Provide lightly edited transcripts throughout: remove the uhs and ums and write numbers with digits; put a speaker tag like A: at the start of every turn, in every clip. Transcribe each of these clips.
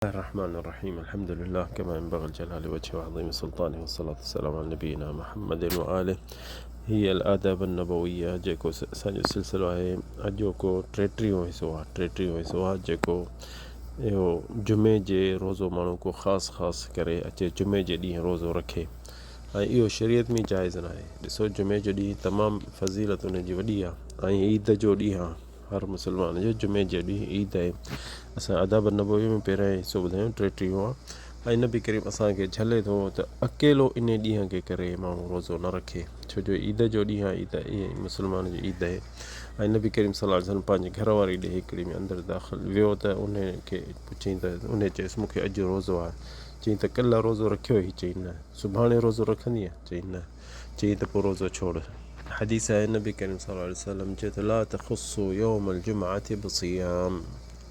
A: الله الرحمن الرحيم. الحمد لله كما ينبغي لجلال وجهه وعظيم سلطانه، والصلاة والسلام على نبينا محمد وآله. هي الآداب النبوية جيڪو اسان جو سلسلو آهي، اڄوڪو ٽيٽيهون حصو آهي، ٽيٽيهون حصو آهي جيڪو اهو جمعي جي روزو ماڻهو ڪو خاص خاص ڪري اچي جمعي جي ڏينهن روزو رکي ۽ اهو شريعت ۾ جائز ناهي. ڏسو، جمعي جو ڏينهن تمام فضيلت ان جي وڏي آهي ۽ عيد جو ڏينهن آهي. هر مسلمان جو جمعي جي ڏينهن عيد آهي. اسان آداب النبوي ۾ پهريان حصو ٻڌايو ٽيٽيهون آهي ۽ نبي ڪريم اسان کي جهلي ٿو ته اڪيلو انهي ڏينهن کي ڪري ماڻهو روزو نه رکي، ڇو جو عيد جو ڏينهن آهي. عيد اهي مسلمان جي عيد آهي ۽ نبي ڪريم صلي الله عليه وسلم پنهنجي گهر واري ڏي هڪڙي ۾ اندر داخل ويو ته انهي کي پڇيائين ته انهي چيس مون کي اڄ روزو آهي. چيائين ته ڪلهه روزو رکيو هئي؟ چيائين نه. سڀاڻي روزو رکندينء؟ چيائين نه. چيائين ته پوء روزو ڇوڙ. حديث آهي نبي ڪريم صلي الله عليه وسلم چئي ٿو لا تخصوا يوم الجمعة بصيام،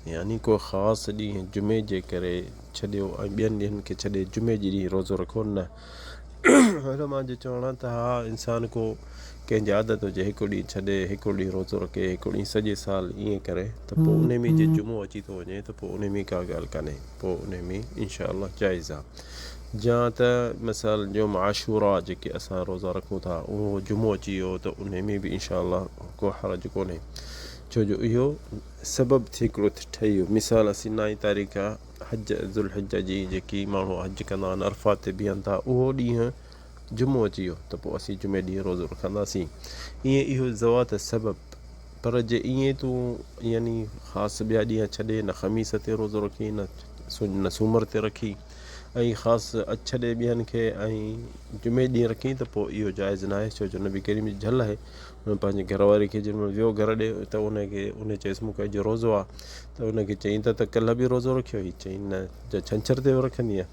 A: يعني ڪو خاص ڏينهن جمعي جي ڪري ڇڏيو ۽ ٻين ڏينهن کي ڇڏي جمعي جي ڏينهن روزو رکو نه. علماء جو چوڻ آهي ته ها انسان ڪو ڪنهن جي عادت هجي هڪ ڏينهن ڇڏي هڪ ڏينهن روزو رکي هڪ ڏينهن سڄي سال ائين ڪري ته پوء انهي ۾ جي جمعو اچي ٿو وڃي ته پوء انهي ۾ ڪا ڳالهه ڪانهي، پوء انهي ۾ انشاء الله جائز آهي. جا ته مثال يوم عاشوراء جيڪي اسان روزا رکون ٿا اهو جمعو اچي ويو ته انهي ۾ به انشاء الله ڪو حرج ڪونهي، ڇو جو اهو سبب ٿي هڪڙو ٺهي ويو. مثال اسين نائين تاريخ حج ذوالحجه جي جيڪي ماڻهو حج ڪندا آهن عرفات تي بيهن ٿا اهو ڏينهن جمعو اچي ويو ته پوء اسين جمعي ڏينهن روزو رکنداسين. ائين اهو ذوات سبب. پر جي ائين تون يعني خاص ٻيا ڏينهن ڇڏي نه خميس تي روزو رکين نه سومر تي رکين ۽ خاص ڇڏي ٻين کي ۽ جمعي ڏينهن رکين ته پوء اهو جائز ناهي، ڇو جو نبي ڪريم جي جهل آهي. هن پنهنجي گهر واري کي جنهن مهل ويو گهر ڏي ته ان کي ان چيس مون کي اڄ روزو آهي، ته ان کي چيائين ته ڪلهه به روزو رکيو هئي؟ چيائين نه. چي ڇنڇر تي به رکندينء؟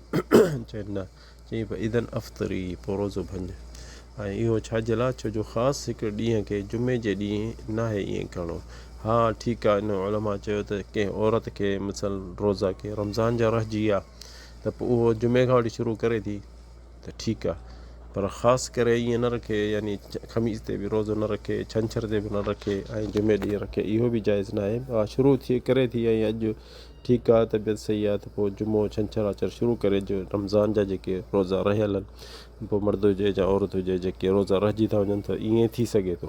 A: چيائين نه. چيائين فاذا افطري، پوء روزو ڀڃ. ۽ اهو ڇا جي لاء؟ ڇو جو خاص هڪڙي ڏينهن کي جمعي جي ڏينهن ناهي ائين ڪرڻو. ها ٺيڪ آهي، ان علماء چيو ته ڪنهن عورت کي مثلا روزا ڪي رمضان جا رهجي ويا ته پوء اهو جمعي کان وٺي شروع ڪري ٿي ته ٺيڪ آهي، پر خاص ڪري ائين نه رکي، يعني خميس تي به روزو نه رکي، ڇنڇر تي به نه رکي ۽ جمعي ڏينهن رکي، اهو به جائز ناهي. ها شروع ٿي ڪري ٿي ۽ اڄ ٺيڪ آ طبيعت صحيح آ ته پوء جمعو ڇنڇر آچر شروع ڪري جو رمضان جا جيڪي روزا رهيل آهن پوء مرد هجي يا عورت هجي جيڪي روزا رهجي ٿا وڃن ته ائين ٿي سگهي ٿو.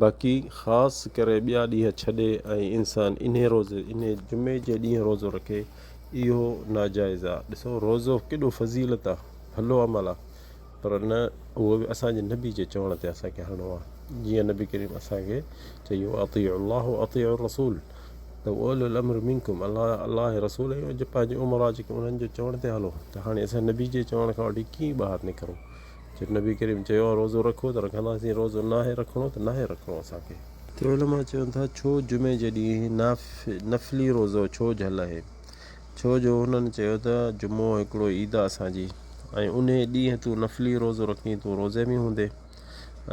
A: باقي خاص ڪري ٻيا ڏينهن ڇڏي ۽ انسان انهي روزي انهي جمعي جي ڏينهن روزو رکي اهو ناجائز آ. ڏسو روزو ڪيڏو فضيلت آ، ڀلو عمل آ، پر نه اهو به اسان جي نبي جي چوڻ تي اسان کي هلڻو آ، جيئن نبي ڪريم اسان کي چيو اطيعوا الله واطيعوا الرسول ته اولو الامر منڪم، الله الله ۽ رسول ۽ پنهنجي امراء جيڪي انهن جو چوڻ تي هلو. ته هاڻي اسان نبي جي چوڻ کان وٺي ڪيئن ٻاهر نڪرون؟ جو نبي ڪريم چيو آ روزو رکو ته رکنداسين، روزو ناهي رکڻو ته ناهي رکڻو اسان کي. ته علماء چون ٿا ڇو جمعي جي ڏينهن نفلي روزو ڇو جهل آهي؟ ڇو جو هنن چيو ته جمعو هڪڙو عيد آ اسان جي ۽ انهي ڏينهن تون نفلي روزو رکين تون روزي ۾ هوندين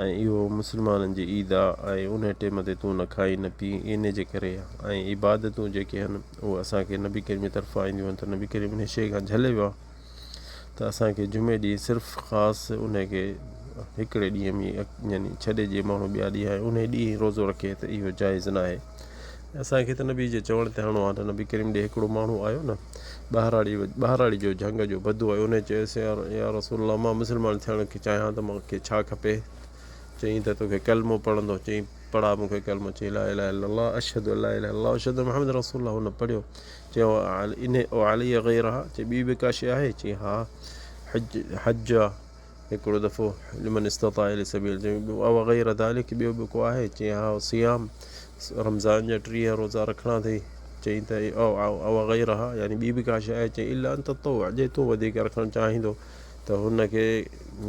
A: ۽ اهو مسلمانن جي عيد آ ۽ انهي ٽيم تي تون نه کائين نه پيئين انهي جي ڪري آ ۽ عبادتون جيڪي هن اهي اسان کي نبي ڪريم جي طرفان اينديون هن ته نبي ڪريم انهي شيء کان جهلي ويو آ ته اسان کي جمعي ڏينهن صرف خاص انهي کي هڪڙي ڏينهن ۾ يعني ڇڏي جي ماڻهو ٻيا ڏينهن ۽ انهي ڏينهن روزو رکي ته اهو جائز ناهي. اسان کي ته نبي جي چوڻ تي هلڻو آهي ته نبي ڪريم ڏي هڪڙو ماڻهو آيو نه ٻهراڙي ٻهراڙي جو جهنگ جو بدو آيو انهي چيس يا رسول الله مان مسلمان ٿيڻ کي چاهيان ته مون کي ڇا کپي؟ چيائين ته توکي ڪلمو پڙهندو چيائين پڙها مون کي ڪلمو چيائين لا اله الا الله اشهد ان لا اله الا الله اشهد محمد رسول الله هن پڙهيو چيو انهي علي غيرها چي ٻي به ڪا شيء آهي چيائين ها حج حج آ هڪڙو دفعو لمن استطاع اليه سبيل چيائين او غير ذلڪ ٻيو به ڪو آهي چيائين ها صيام رمضان جا 30 روزا رکڻا اٿئي چيائين ته او غيرها يعني ٻي به ڪا شيء آهي چيائين الا ان تطوع جي تون وڌيڪ رکڻ چاهيندو ته هن کي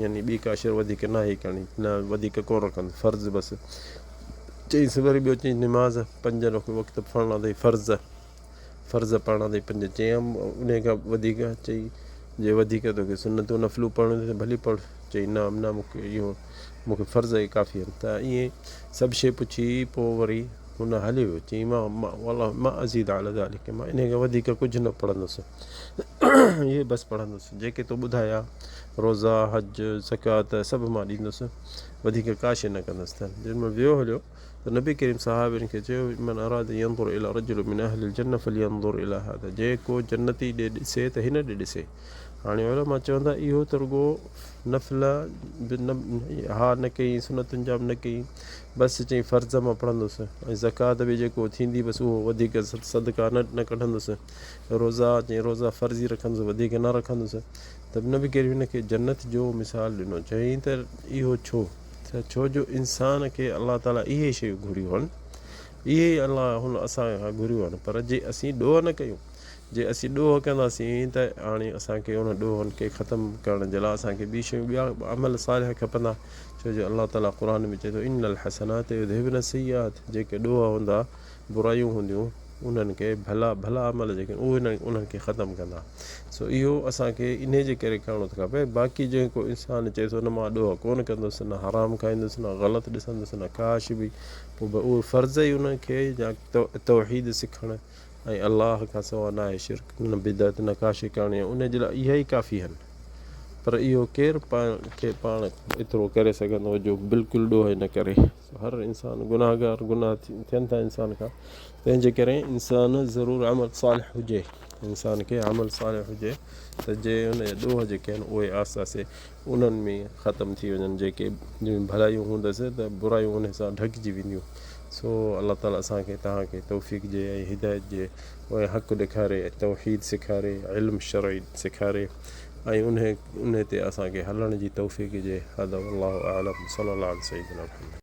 A: يعني ٻي ڪا شيء وڌيڪ ناهي ڪرڻي نه وڌيڪ ڪونه رکندو فرض بس چيائينس وري ٻيو چيائين نماز پنج وقت پڙهڻا اٿئي فرض فرض پڙهڻا اٿئي پنج چيائين انهي کان وڌيڪ چئي جي وڌيڪ توکي سنتون نفلون پڙهڻيون اٿئي ته ڀلي پڙهه چئي نه نه مون کي اهو مون کي فرض ئي ڪافي آهن ته ائين سڀ شيء پڇي پوء وري هن هليو ويو چيائين مان والله ما ازيد علي ذلڪ مان انهي کان وڌيڪ ڪجهه نه پڙهندس اهي بس پڙهندس جيڪي تو ٻڌايا روزا حج زڪوات سڀ مان ڏيندس وڌيڪ ڪا شيء نه ڪندس ته جنهن مهل ويو هليو ته نبي ڪريم صحابين کي چيو من اراد ان ينظر الي رجل من اهل الجنه فلينظر الي هذا جيڪو جنتي ڏي ڏسي ته هن ڏي ڏسي. هاڻي علماء چون ٿا اهو ته رڳو نفل به نه ها نه ڪئي سنتن جا به نه ڪئي بس چئي فرض مان پڙهندس ۽ زڪوات به جيڪو ٿيندي بس اهو وڌيڪ صدقا نه نه ڪڍندس روزا چئي روزا فرضي رکندس وڌيڪ نه رکندس ته نبي ڪريم هن کي جنت جو مثال ڏنو چيائين ته اهو ڇو ته ڇو جو انسان کي الله تعالي اهي شيون گهريون آهن اهي الله هن اسان کان گهريون آهن پر جي اسين ڏوهه نه ڪيون جي اسين ڏوهه ڪنداسين ته هاڻي اسان کي انهن ڏوهن کي ختم ڪرڻ جي لاء اسان کي ٻي شيون ٻيا عمل صالح کپندا ڇو جو الله تعالي قرآن ۾ چئي ٿو ان الحسنات يذهبن السيئات جيڪي ڏوهه هوندا برايون هونديون انهن کي ڀلا ڀلا عمل جيڪي آهن اهي انهن کي ختم ڪندا سو اهو اسان کي انهي جي ڪري ڪرڻو ٿو کپي باقي جيڪو انسان چئي ٿو نه مان ڏوهه ڪونه ڪندس نه حرام کائيندس نه غلط ڏسندس نه ڪا شي به پوء به اهو فرض ئي ان کي يا توحيد سکڻ ۽ الله کان سواء ناهي شرڪ نه بدعت نه ڪا شي ڪرڻي ان جي لاء اها ئي ڪافي آهن پر اهو ڪير پاڻ کي پاڻ ايترو ڪري سگهندو جو بلڪل ڏوهه ئي نه ڪري هر انسان گناهگار گناهه ٿين ٿا انسان کان تنهن جي ڪري انسان ضرور عمل صالح هجي انسان کي عمل صالح هجي ته جي ان جا ڏوهه جيڪي آهن اهي آهستي آهستي انهن ۾ ختم ٿي وڃن جيڪي ڀلايون هوندس ته برايون ان سان ڍڪجي وينديون سو الله تعالي اسان کي توهان کي توفيق ڏي ۽ هدايت ڏي ۽ حق ڏيکاري ۽ توحيد سيکاري علم شرعي سيکاري ۽ انهي انهي تي اسان کي هلڻ جي توفيق ڏي هذا والله اعلم صلي الله علي سيدنا محمد.